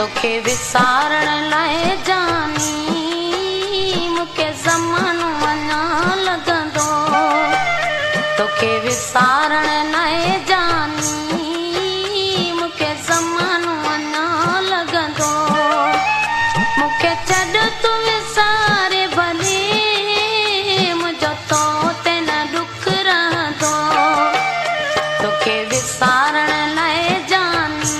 तोखे विसारण लाइ जानी मूंखे ज़मानो अञा लॻंदो। तोखे विसारण लाइ जानी मूंखे ज़मानो अञा लॻंदो। मूंखे छॾ तूं विसारे भली मुंहिंजो तो ते न ॾुख रहंदो। तोखे विसारण लाइ जानी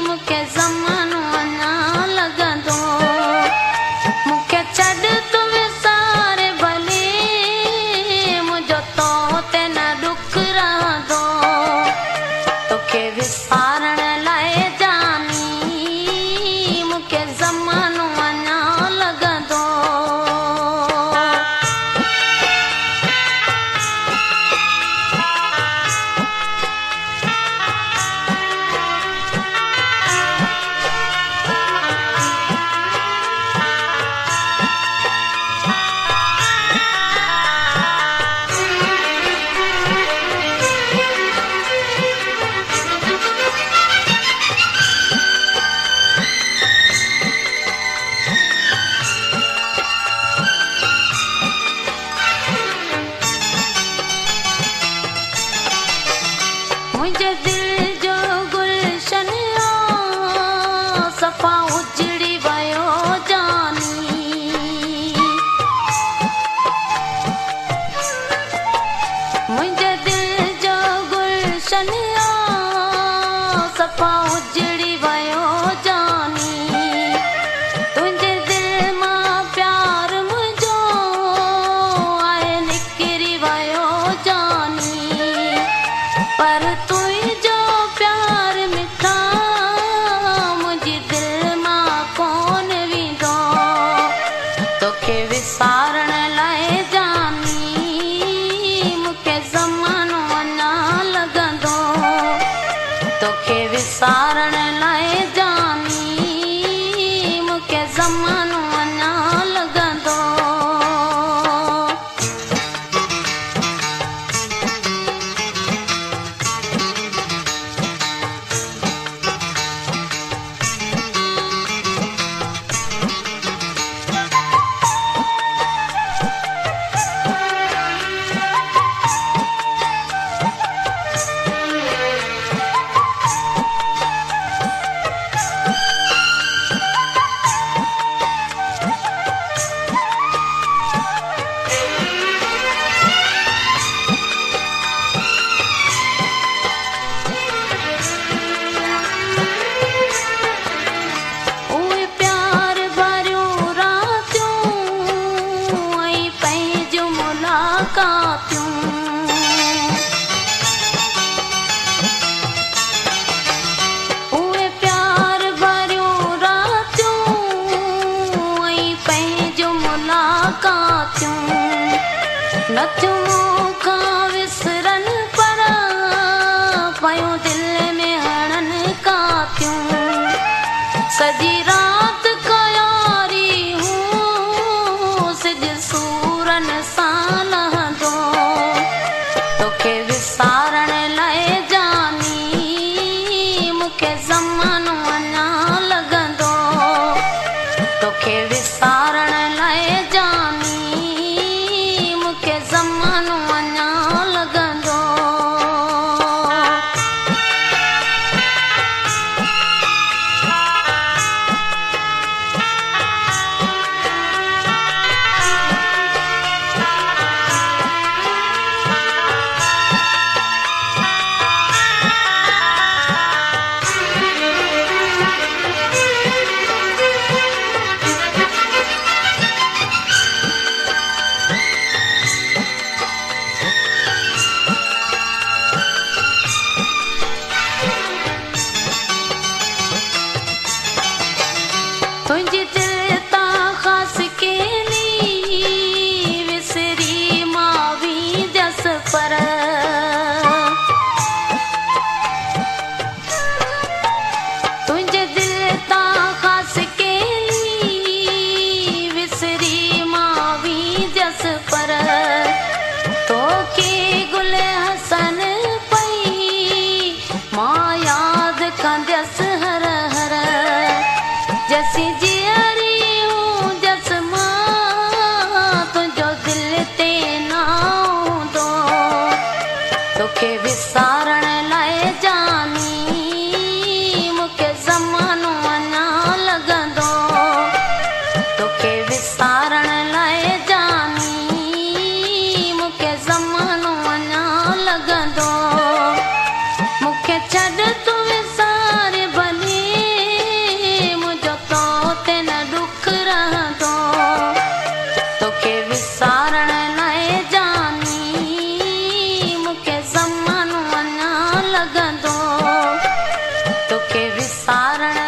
मूंखे ज़मानो अञा लॻंदो। मूंखे छॾ तूं विसारे भली मुंहिंजो तो ते न ॾुख रहंदो। तोखे विसारण लाइ जानी मूंखे ज़मानो अञा लॻंदो। मुंहिंजे दिल जो गुलशन आ सफ़ा उजड़ी वियो जानी। मुंहिंजे दिल जो गुलशन आ सफ़ा उजड़ी वियो जानी। तुंहिंजे दिल मां प्यार मुंहिंजो आहे निकिरी वियो जानी। पर तुंहिंजो प्यार मिठा मुंहिंजी दिल मां कोन वेंदो। तोखे विसारण लाइ जानी मूंखे ज़मानो अञा लॻंदो। तोखे विसारण लाइ जानी मूंखे ज़मानो अञा लॻंदो। उहे प्यार भरियूं रातियूं ऐं पंहिंजूं मुलाक़ातियूं नथियूं मूंखां विसरनि पर पयूं दिलि में हणनि कातियूं। सॼी राति कयारी हूँ सिज सूरनि सां लहंदो। तोखे विसारण लाइ जानी मूंखे ज़मानो अञा लॻंदो। तोखे विसारण लाइ जानी मूंखे ज़मानो अञा लॻंदो। توکي وسارڻ